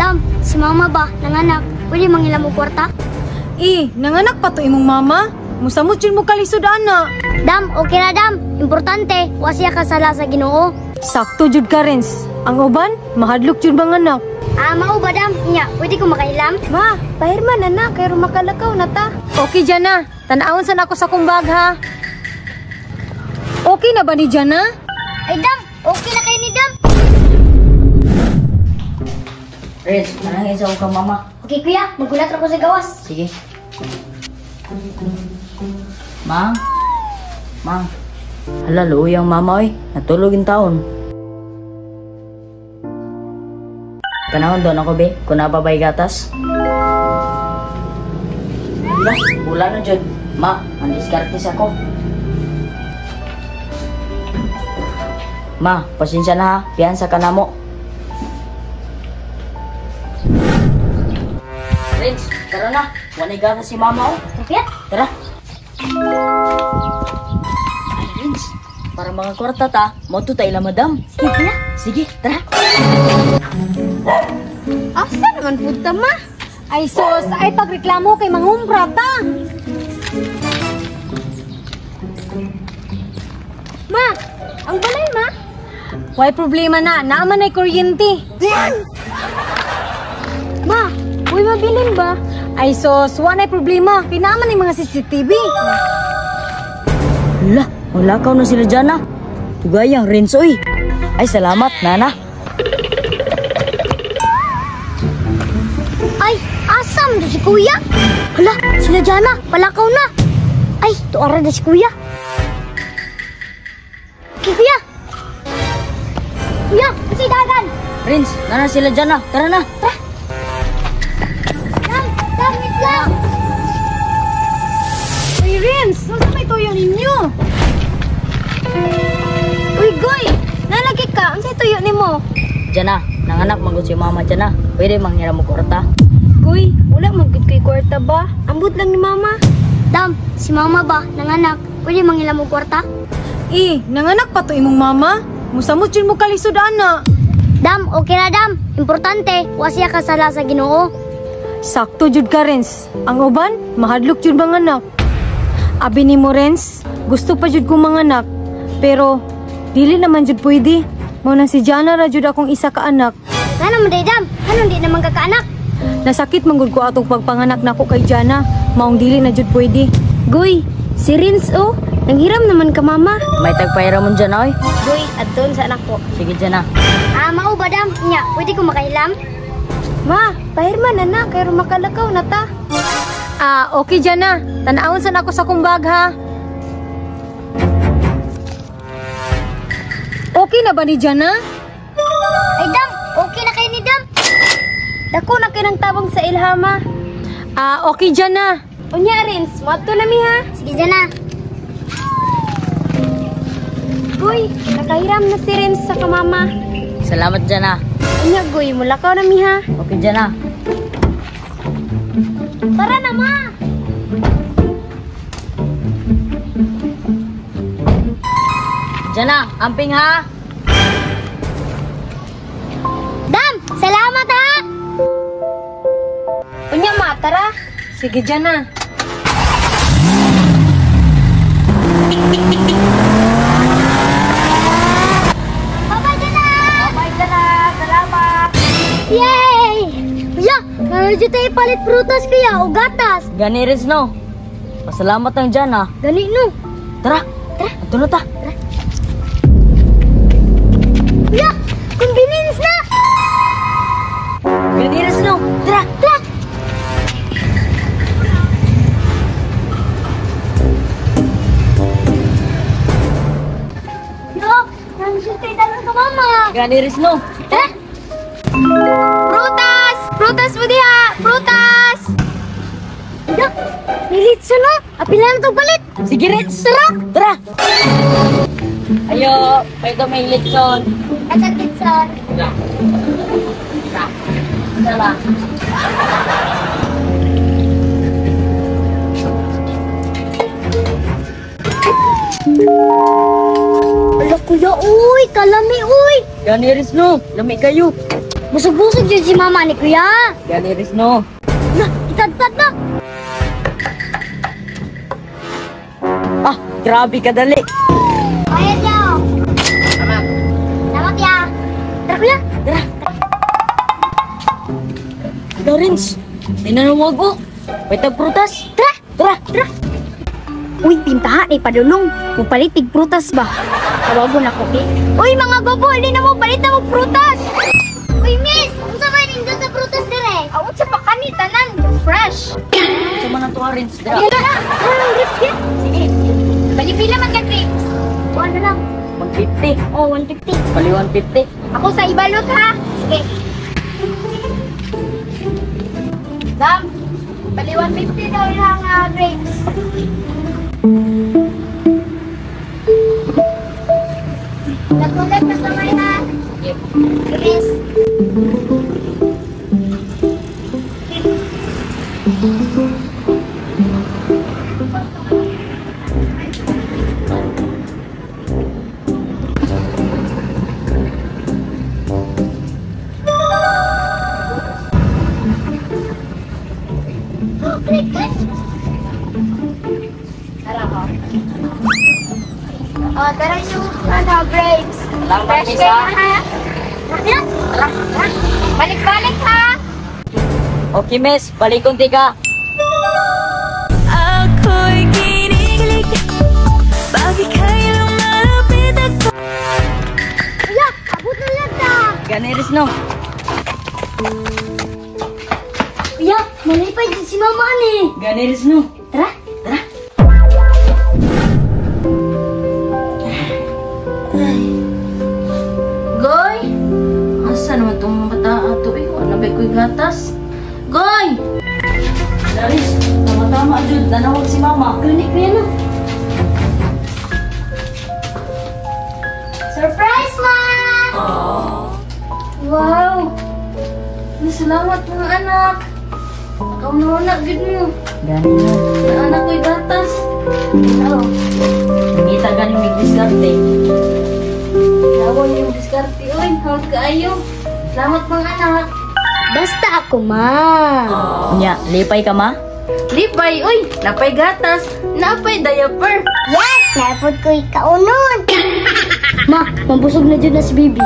Dam, si mama ba, nanganak, pwede manghilam og kwarta? Eh, nanganak pa to imong mama? Musamot jud mo kalisod ana. Dam, okay na dam. Importante, wa siya kasala sa Ginoo. Sakto jud ka, Renz. Ang uban, mahadlok jud manganak. Ah, mao ba dam? Nya, pwede ko makahilam? Ma, pahirman na na, kay makalakaw na ta. Okay, Jana. Tanawon sa nako sa kumbag ha. Okay na ba ni Jana? Ay dam, okay na kay ni dam. Renz, manangin sa ka mama. Okay kuya, magulat ra ko sa gawas. Sige. Mang? Mang? Hala, luoy ang mama oy. Natulog yung taon. Tanahon doon ako be, kung napabay gatas. Hala, wala na dyan. Ma, ang diskarte sa ako. Ma, pasensya na ha. Piyansa ka na mo. Renz, tara na. Wala'y gatas si mama oh. Kuya, Tara. Ay, Renz, para mga kwarta ta, moto ta ila madam. sige kuya. Sige, tara. Asa naman punta ma? Ay sus, ay pagreklamo kay mangumbra ta. Ma, ang balay ma. Way problema na, naaman ay kuryente. Ma, uy mabilin ba? Ay sus, wa na'y problema, kay naaman ay mga CCTV. Hala, wala ka na sila dyan ah. Tugayang Renz oy. Ay, salamat, nana. Ay, asam do si kuya? Hala, sila Jana, palakaw na. Ay, tuara na si kuya. Okay, kuya. Kuya, kasi dagan. Renz, nana sila dyan ah. Tara na. Tara. Dam, dam, wait lang. Uy Renz, unsa may tuyo ninyo? Uy, Goy, nalagi ka, unsay tuyo nimo? Jana, nanganak magud si mama Jana. Pwede manghiram mo kwarta. Goy, wala man gud kay kwarta ba? Ambot lang ni mama. Dam, si mama ba nanganak? Pwede manghilam og kwarta? Eh, nanganak pa to imong mama? Musamot jud mo kalisod ana. Dam, okay na dam. Importante, wa siya kasala sa Ginoo. Sakto jud ka, Renz. Ang uban, mahadlok jud manganak. Abi nimo Renz, gusto pa jud ko manganak. Pero dili naman jud pwede. Mao nang si Jana ra jud akong isa ka anak. Ngano man day dam? Anong di naman ka kaanak? Nasakit man gud ko atong pagpanganak nako kay Jana. Maong dili na jud pwede. Goy, si Renz oh, nanghiram naman ka mama. May tagpahira mo dyan oy. Goy, adton sa anak ko. Sige Jana. Ah, mao ba dam? Nya, pwede ko makahilam? Ma, pahirman na na, kay makalakaw na ta. Ah, okay Jana. Tanawon sa nako sa kumbag ha. Okay na ba ni Jana? Ay dam, okay na kay ni dam. Dako na kay nang tabang sa ilhama. Ah, okay Jana. Unya Renz, moadto na mi ha. Sige Jana. Goy, nakahiram na si Renz sa kamama. Salamat Jana. Unya Goy, mulakaw na mi ha. Okay Jana. Tara na ma. Jana, amping ha. Dam, salamat ha. Unya ma, tara. Sige Jana. Bye-bye Jana. Bye Jana, salamat. Yay! Kuya, medyo tayo palit prutas kuya o gatas. Gani Renz no. Pasalamat ang Jana. Gani no. Tara. Tara. Ato na ta. Kuya, convenience na. Gani Renz no. Tara. Tara. Yo, nandiyan tayo tanong ka mama. Gani Renz no. Tara. Prutas! Prutas mo diha! Prutas! Ya, nilitso na. Apila na itong palit. Sige Renz. Tara. Tara. Ayo, pwede may litson. At litson. Tara. Tara. Ala kuya, uy, kalami, uy. Gani Renz no. Lami kayo. Busog-busog jud si mama ni kuya. Gani Riz no. Na, itadtad na. Ah, grabe kadali. Bayad ya. Tama. Salamat ya. Tara kuya. Tara. Tara, Renz. Tinanawag ko. May tagprutas. Tara. Tara. Tara. Uy, pintaha ni padulong. Mupalit tig prutas ba? Tawagon ako eh. Uy, mga gobo, hindi na mo palit na mo prutas. Uy, miss, unsa ba nindot sa prutas dire? Awon sa pakani tanan, fresh. Sa man ang tuwa, Renz. Tara. Ayun na. Tara, grapes ya. Sige. Bali pila man ka grapes? Kuha na lang. 150. Oh, 150. Bali 150. Ako sa ibalot ha. Sige. Dam, bali 150 daw yung grapes. Nagulat na kamay ha. Yep. Chris. Oh, click, click. Tara ko. Oh, tara yung ano, grapes. Salamat, Fresh Miss, kayo ha. ha. Tara. Tara. Balik-balik ha. Okay, miss. Balik kunti ka. Ako'y kinikilig. Bakit kayo lumalapit ako? Kuya, abot na lang ta. Gani, Riz no. Kuya, malipay din si mama ni. Gani, Riz no. Tara. Tara. Goy! Asa naman itong bata ato eh? Wala ba ko'y gatas? Goy! Riz, tama-tama, jud. Nanawag si mama. Gani, kuya no. Surprise, ma! Wow! Salamat mga anak! Ikaw na na, gud mo. Gani no. Na anak ko'y gatas. Oh. Nangita gani may diskarte. Lawan yung diskarte, oy. Hawag kaayo. Salamat mga anak. Basta ako, ma. Nya, lipay ka ma? Lipay, oy! Napay gatas. Napay diaper. Yes! Napod ko ikaunon. Ma, mabusog na dyan na si baby.